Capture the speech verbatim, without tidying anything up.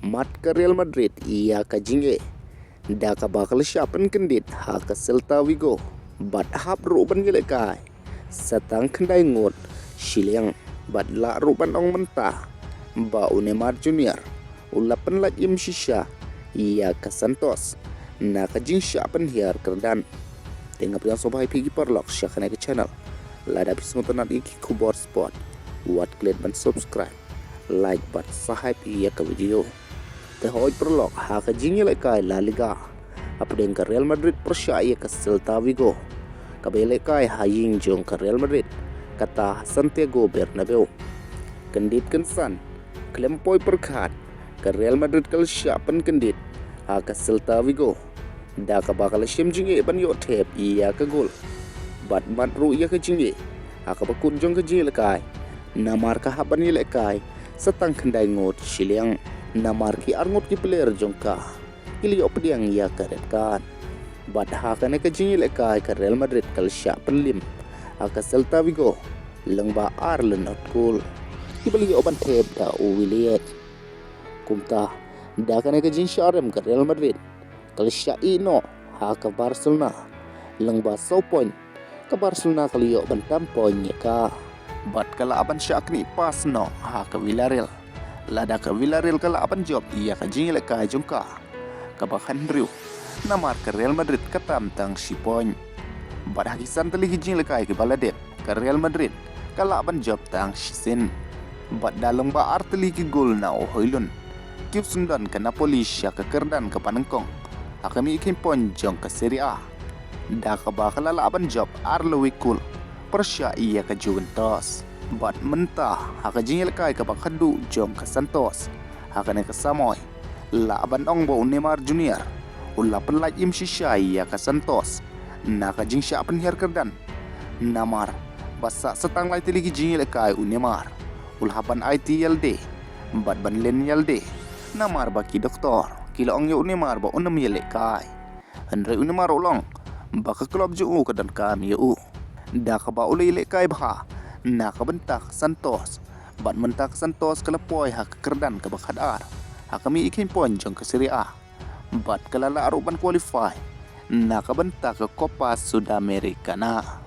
Mad ka Real Madrid ïa ka jingeh da kaba ka la shah pynkyndit ha ka Celta Vigo bad hap ruh ban ïalehkai sa tang khyndai ngut shiliang bad lah ruh ban ong mynta ba u Neymar Junior u la pynlait im shisha ïa ka Santos na ka jingshah pynhiar kyrdan. Te nga pdiang sngewbha ïa phi ki paralok sha kane ka channel. Lada phi sngewtynnat ïa ki khubor sport, wat klet ban subscribe, like bad subscribe ïa ka video. Te hoi paralok, ha ka jingïalehkai La Liga hapdeng ka Real Madrid pyrshah ïa ka Celta Vigo, kaba ïalehkai ha ïing jong ka Real Madrid, kata Santiago Bernabeu. Kyndit kynsan, khlem poi pyrkhat, ka Real Madrid ka la shah pynkyndit ha ka Celta Vigo da kaba ka la shem jingeh ban ïoh thep ïa ka gol bad mad ruh ïa ka jingeh ha kaba kut jong ka jingïalehkai, namar ka hap ban ïalehkai sa tang khyndai ngut shiliang, namar ki arngut ki player jong ka ki la ïoh pdiang ïa ka red card. Bad ha kane ka jingïalehkai ka Real Madrid ka la shah pynlim ha ka Celta Vigo lyngba ar lynot gol, kiba la ïoh ban thep da u Willian. Kumta, da kane ka jingshah rem ka Real Madrid ka la shah ïeh noh ha ka Barcelona lyngba saw point. Ka Barcelona ka la ïoh ban tam point ïa ka bad ka lah ban shah knieh pass noh ha ka Villarreal. Lada ka Villarreal ka lah ban jop ïa ka jingïalehkai jong ka kaba khathynriew, namar ka Real Madrid ka tam tang shi point. Bad ha ki san tylli ki jingïalehkai kiba la dep, ka Real Madrid ka lah ban jop tang shisien. Bad da lyngba ar tylli ki gol na u Højlund, ki ïoh sngewdon ka Napoli sha ka kyrdan kaba nyngkong ha ka mih kheiñ point jong ka Serie A, da kaba ka la lah ban jop ar lawei kol pyrshah ïa ka Juventus. Bad mynta ha ka jingïalehkai kaba khadduh jong ka Santos ha kane ka samoi, lah ban ong ba u Neymar Junior u la pynlait im shisha ïa ka Santos na ka jingshah pynhiar kyrdan, namar ba sah sa tang lai tylli ki jingïalehkai u Neymar u la hap ban aiti ïalade bad ban len ïalade, namar ba ki doktor ki la ong ïa u Neymar ba un ym ïalehkai. Hynrei u Neymar u la ong ba ka club jong u ka donkam ïa u, da kaba u la ïalehkai bha na ka bynta ka Santos. Bad mynta ka Santos ka la poi ha ka kyrdan kaba khatar ha ka mih kheiñ point jong ka Serie A, bad ka la lah ruh ban qualify na ka bynta ka Copa Sudamericana.